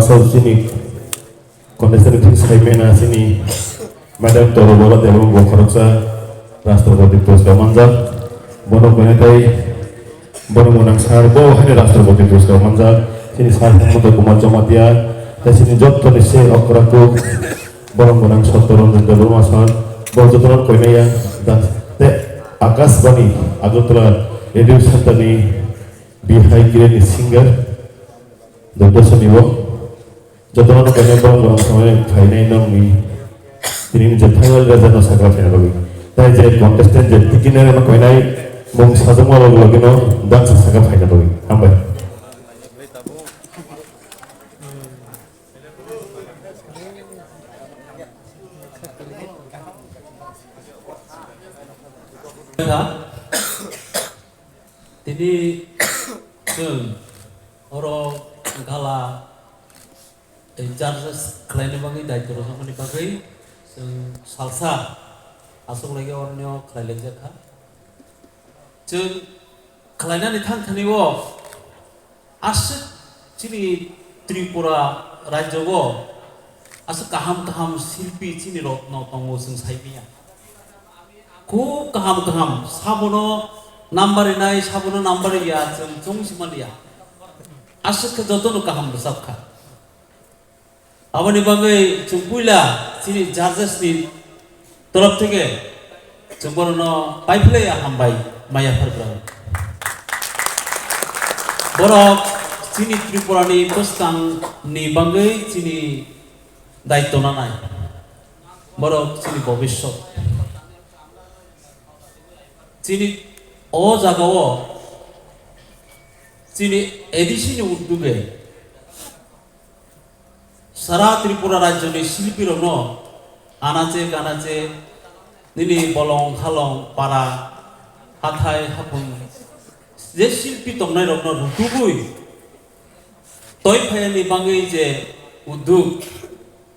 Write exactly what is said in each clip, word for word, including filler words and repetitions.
Asal chini contestant thik sai mena chini Madam Torobala Debong bo khoroksa Rashtrapati Puraskar manjak. Bono koinai tai bono mwnang sir bo haino Rashtrapati Puraskar manjak. Chini sir Hemanta Kumar Jamatia, tai chini joto ni se okra kuk bono mwnang Satya Ranjan Debbarma sir, bo joto no koinai ya. Da te Akashbani Agartala Radio Center ni Bihai Kiran ni singer, Doctor Sonibo. Jotono kainai borok borok samai phainai nokni tini ni je final result no sakha phaina bagwi. Tai je contestant je beginner no kainai mung sajwkma logi logi no dance sakha phaina bagwi. Hambai. Tini chwng oro gala tei judges khlaina bagwi daityo rwjakmani bagwi chwng salsa aswk laigi oroni o khlai laijak kha. Chwng khlainani thang thani o aswk chini Tripura rajyo o aswk kaham kaham silpi chini rok no tongo chwng sai manya. Khub kaham kaham, sabono number rinai, sabono number riya, chwng chwng si manya. Aswk khe jotono kaham rwchap kha. Aboni bagwi chwng puila chini judges ni torof theke chwng borokno paiphlaiya hambai maya pharkra. Borok chini Tripura ni bwskang ni bagwi chini daityo nanai. Borok chini bobiswt. Chini o jaga o chini A D C ni udduge sara Tripura rajyo ni silpi rokno anache kanache nini bolong halong para hathai hapung je silpi tongnai rokno rutugwi toi phayani bagwi je udduk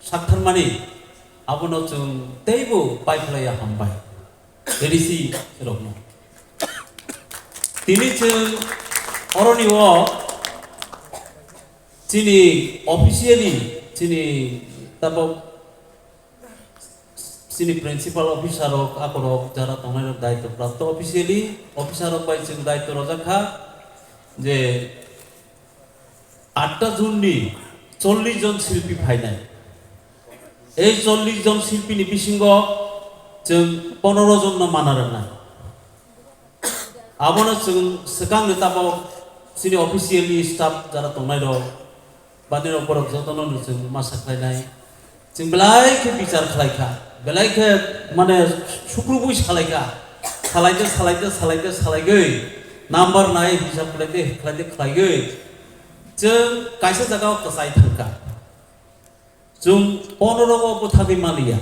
saktharmani abono chwng teibo paiphlaiya hambai A D C rokno. Tini chwng oroni o chini officially chini tabok chini principal officer rok akorok jara tongnai rok daityo prapto officially officer rok bai chwng daityo rojak kha je atta June ni chollish jon silpi phainai. Ei chollish jon silpi ni bisingo chwng pondro jon no mana rwnai. Abono chwng swkang ni tabok chini officially staff jara tongnai rok, bani rok borok jotono no chwng masa khlainai. Chwng belai khe bichar khlai kha, belai khe mane sukrubui salai kha, salaite, salaite, salaite, salaigwi number nai hisab khlaite, khlaite, khlaigwi chwng kaisa jaga o kwchai thang kha. Chwng pondro o bwthagwi maliya.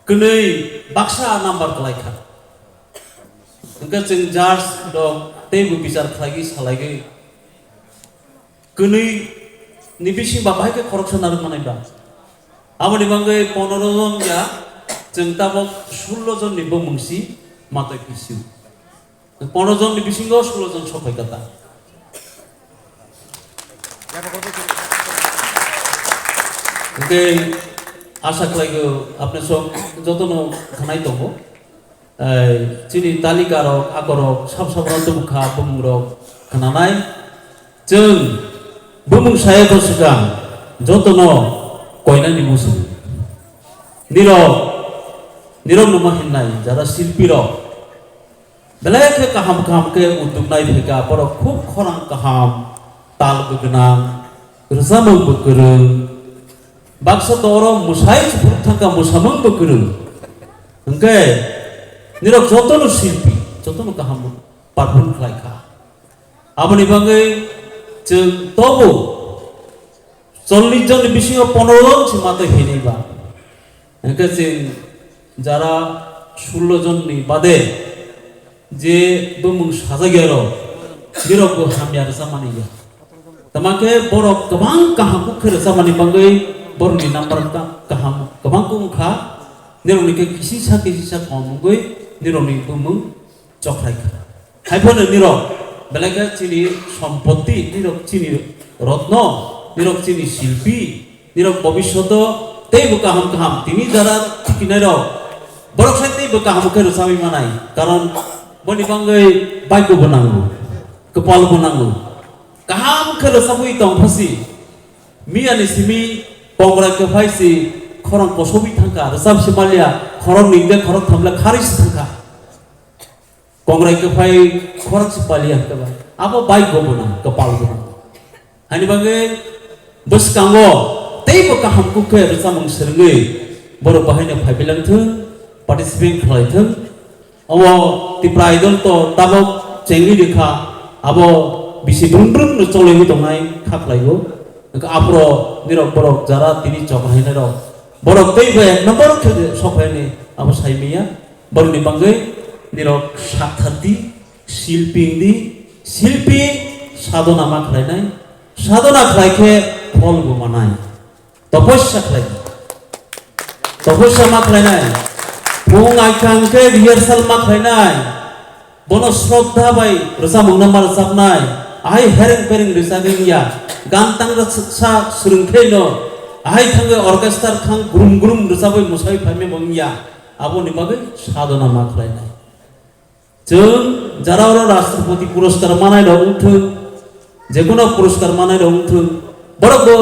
Kwnwi baksa number kwlai kha. Hwnkhe chwng judge rok teibo bichar khlaigwi salaigwi kwnwi ni bising ba bahai khe khoroksa narwk manai ba. Aboni bagwi pondro jon ya chwng tabok sullo jon ni bumung si matwi phi sio. Pondro jon ni bisingo sullo jon sok phai kha ta. Hwnkhe asa khlai go apni sok jotono khnai tongo. Ei, chini talika rok, ako rok, sab sab no tubuk kha, bumung rok khnanai. Chwng bumung saya ko swkang jotono koinani musu. Nirok, nirok no ma hinnai, jara silpi rok. Belai khe kaham kaham khe udduk nai phaikha, borok khub khorang kaham, tal bo gwnang, rwchapmung bo kwrwng. Baksa doro mwsai chuphuru thangkha, mwsamung bo kwrwng. Hwnkhe nirok jotono silpi, jotono kaham perform khlai kha. Aboni bagwi chwng tobo chollish jonni bisingo pondro jon se matwi hinwi ba. Hwnkhe chwng jara sullo jonni bade je bumung sajak ya rok, nirok bo hamya rwchapmani ya. Tama khe borok kwbang kaham kuk khe rwchapmani bagwi borokni number ka-, kaham kwbang kuk wngkha, nirokni khe kisisa kisisa kom wngwi nirokni bumung chokhlai kha. Hai phano nirok belai khe chini sompoti, nirok chini rotno, Nirok chini silpi, nirok bobishoto teibo kaham kaham tini jara tikinairok borok sai teibo kaham khe rwchabwi manai, karon boni bagwi bhagyo bo nango, kwpal bo nango. Kaham khe rwchabwi tong phasi, miyani simi kongrai kwphai si khorang kosogwi thangkha, rwchap si manliya, khorang ningde khorang thamle kharwi si thangkha. Kongrai kwphai khorang si paliya hwnkhe ba, abo bhagyo bo nang, kwpal bo nang. Haini bagwi bwskango teibo kaham kuk khe rwchapmung swrwngwi borok bahaino phaibilangthwng, participate khlaithwng. Omo Tipra Idol to tabok chengwi rikha, abo bisi brum brum no choliwi tongnai kha khlaigo. Hwnkhe aphro nirok borok jara tini chok hainairok borok teibo ek number khe sok haini abo saimanya. Borokni bagwi nirok sak thar di, silpi wng di, silpi sadona ma khlainai, sadona khlai khe phol bo manai. Toposya khlai di, toposya ma khlainai, phung aithang khe rehearsal ma khlainai, bono sroddha bai rwchapmungno ma rwchapnai, ahai hereng pereng rwchagwi wngya, gan tangra sa swrwng khe no, ahai thangwi orchestra khang grum grum rwchabwi mwsai phaimani bo wngya, aboni bagwi sadona ma khlainai. Chwng jara oro Rashtrapati Puraskar manai rok wngthwng, jekono puraskar manai rok wngthwng, borok bo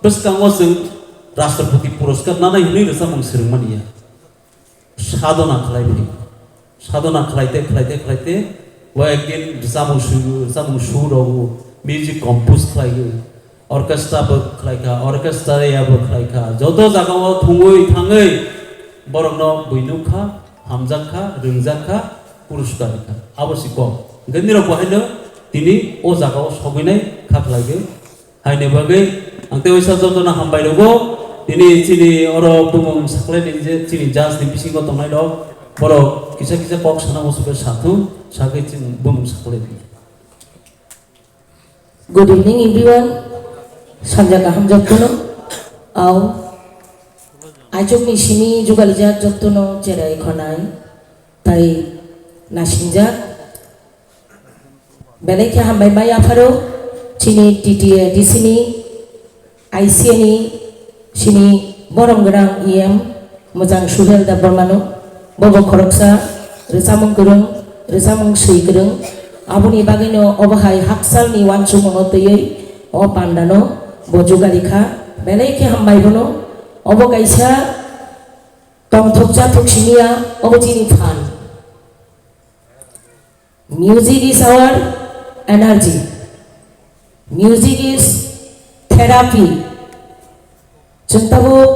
bwskango chwng Rashtrapati Puraskar nanai hwnwi rwchapmung swrwngmani ya. Sadona khlai phi, sadona khlaite khlaite khlaite, bo ekdin rwchapmung su, rwchapmung su rogo, music compose khlaiwi, orchestra bo khlaikha, orchestra ya bo khlaikha, joto jagao thwngwi thangwi borokno bui nukha, hamjakha, rwngjakha, puruskar rikha. Abo si kok. Hwnkhe nirok bo haino tini o jagao sogwinai kha khlaigwi. Haini bagwi ang tei waisa jotono hambai rwgo. Tini chini oro bumung saklaini je chini judge ni bisingo tongnai rok, borok kisa kisa kok sana musugo sathung, sakhe chini bumung saklaini. Good evening, everyone. Sanja kaham jottono. Au. Aichukni simi jugalijak jottono cherai khonai. Tai nasingjak. Belai khe hambai mai apharo. Chini T T A D C ni I C A ni sini borom gwnang E M mwchang Suhel Debbarmano, bobo khoroksa rwchapmung kwrwng, rwchapmung swi kwrwng, aboni bagwino obo hai hakchalni uansukmungno twiwi o pandano bo jugarikha, belai khe hambai bono. Obo kaisa tongthok chathok simi ya, obo chini phan. Music is our energy. Music is therapy. Chwng tabuk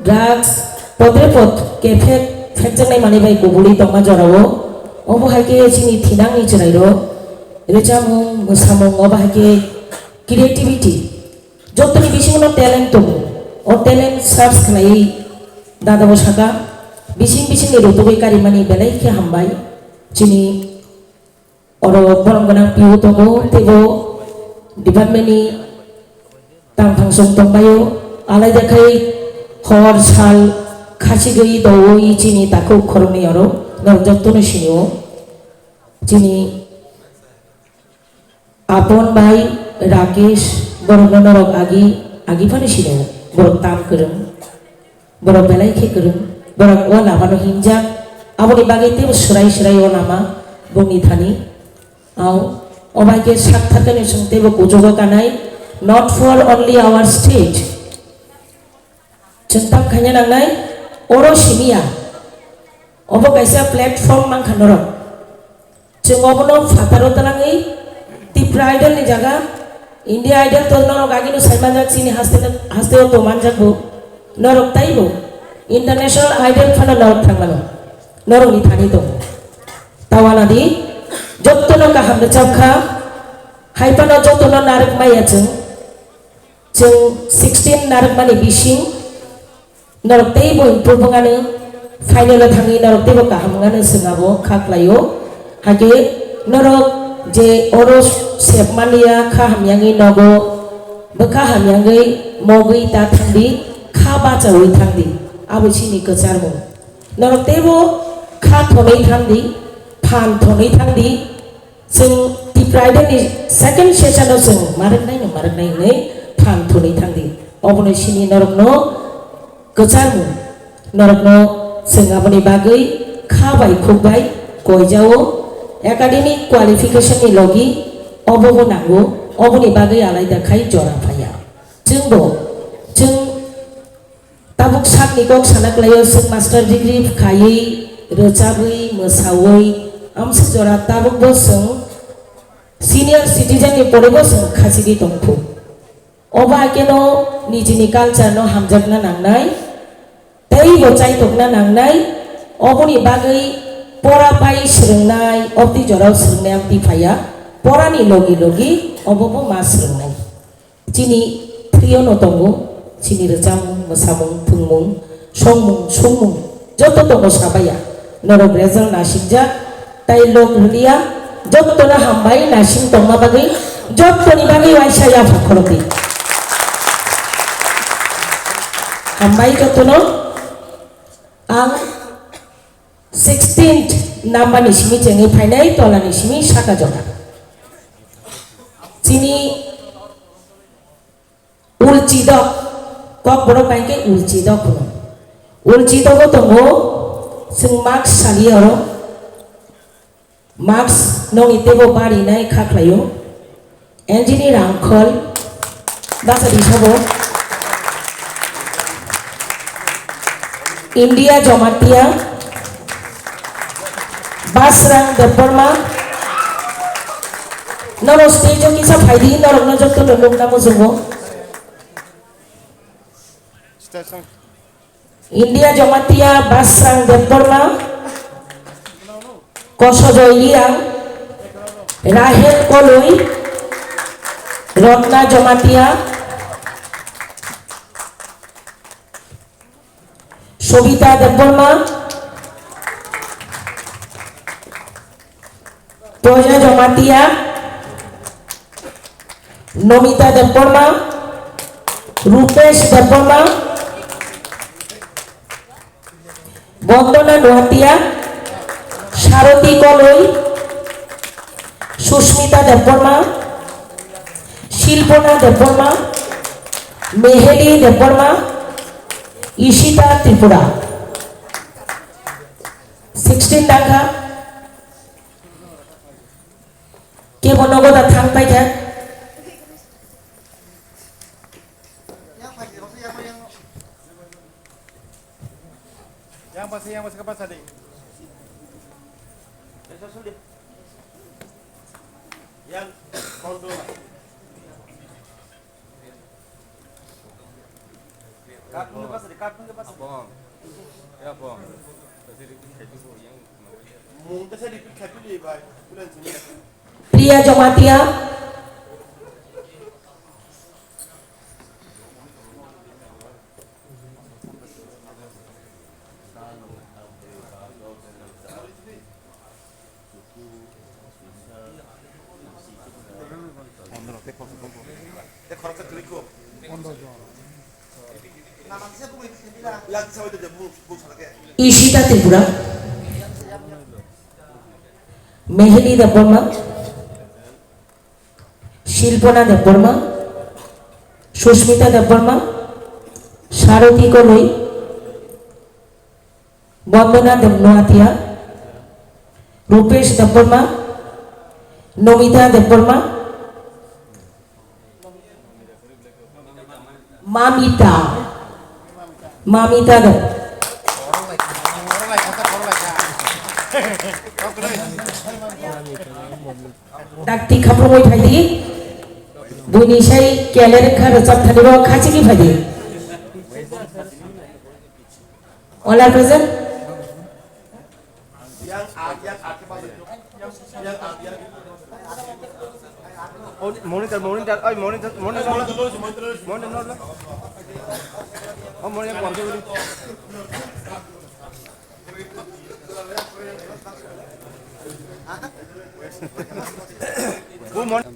drugs, potre pot kephek phekjaknai manwi bai kubuli tongma jorao. Obo hai khe chini thinangni chwrairok rwchapmung, mwsamung, obo hai khe creativity. Jotoni bisingo no talent tongo. O talent search khlaiwi dadabo saka, bising bisingni rutugwi karimani belai khe hambai. Chini oro borom gwnang P O tongo, teibo department ni tangthangsong tongbaio, alaida khai hor sal khasigwi doui chini takhuk khoroknwi oro norok jotono sinio. Chini Apon bai Rakesh, borokno norok agi, agi phano sino, borok tam kwrwng, borok belai khe kwrwng, borok o lamano hinjak, aboni bagwi teibo swrai swrai o lama bongni thani. Au, o bai khe sak thakani chwng teibo kuchugo kanai, not for only our state. Chwng tam khaina nangnai, oro simiya, obo kaisa platform mankha norok. Chwng obono phataro twlangwi Tipra Idol ni jaga, India Idol to norok agino sai manjak, chini haste, hasteo to manjak bo. Norok taibo International Idol phano norok thangmano. Norokni thani tongo. Tawana di, jottono kaham rwchapkha, hai phano jottono narwk maya chwng. Chwng sixteen narwkmani bising norok teibo improve wngani, final o thangwi norok teibo kaham wngani chwng abo kha khlaio. Hakhe norok je oro sep manliya, kha hamyangwi nogo, bwkha hamyangwi mogwi ta thangdi, kha bachaui thangdi, abo chini kwcharmung. Norok teibo kha thonwi thangdi, phan thonwi thangdi, Chwng Tipra Idol ni second session o chwng marwknai no marwknai hwnwi thang thunwi thangdi. Obono sini norokno kwcharmung, norokno chwng aboni bagwi kha bai khuk bai koijao, academic qualification ni logi obobo nango, oboni bagwi alaida khai jora phaiya. Chwngbo, chwng tabuk sakni kok sana klaio, chwng master degree khaiwi, rwchabwi, mwsawi, amswk jora tabukbo chwng senior citizen ni porebo chwng khachigwi tongkhu. Obo hakeno nijini culture no hamjakna nangnai, tei bo chaitokna nangnai, oboni bagwi pora pai swrwngnai, obtwi jorao swrwngnai amtwi phaiya, porani logi logi obo bo ma swrwngnai. Chini trio no tongo, chini rwchapmung, mwsamung, thwngmung, songmung, songmung, joto tongo sabaiya. Norok result nasikjak, tai lok rwliya, jotono hambai nasing tongma bagwi, jotoni bagwi waisa yapha khorokdi. Hambai jotono, ang sixteenth number ni simi chengwi phainai, tola ni simi saka jora. Chini Ulchidok, Kokborok bai khe ulchidok hwno. Ulchidogo tongo, chwng mask saliya oro. Mask nokni teibo barinai kha khlaio. Engineer Angkhol, basa di sabo. India Jamatia, Basrang Debbarma, norok stage o kisa phaidi, norokno jotono nukna muchungo. India Jamatia, Basrang Debbarma, Kosojoy Riang, Rahel Koloi, Rotna Jamatia, Sobita Debbarma, Proja Jamatia, Nomita Debbarma, Rupesh Debbarma, Bondona Noatia, Saroti Koloi, Susmita Debbarma, Silpona Debbarma, Meheli Debbarma, Ishita Tripura. Sixteen dakha. Kebo nogo da thang paikha. Yang pasa, yang pasa, ke pasa di. Yang kontrol. Priya Jamatia. Ishita Tripura, Meheli Debbarma, Shilpona Debbarma, Sushmita Debbarma, Saroti Koloi, Bondona Deb-, Noatia, Rupesh Debbarma, Nomita Debbarma, Mamita, Mamita Deb-, Dakti khaprumwi phaidi, buini sai keler kha rwchap thani bo khachigwi phaidi. All are present? Oh, monitor, monitor, oi, monitor, monitor, monitor, monitor. Oh, monitor, monitor. Oh, monitor.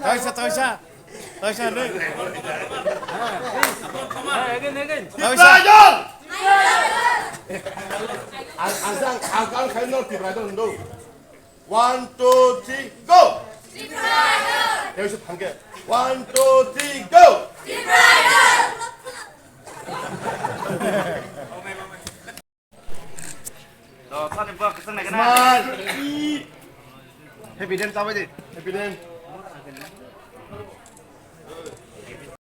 Taisa, taisa. Taisa, nui. Again, again. Taisa. Idol! Ang, ang, ang, ang, ang, ang, Tipra Idol, no. One, two, three, go! Tipra Idol! One, two, three, go! Tipra Idol! Smile. Happy Dance, happy Dance.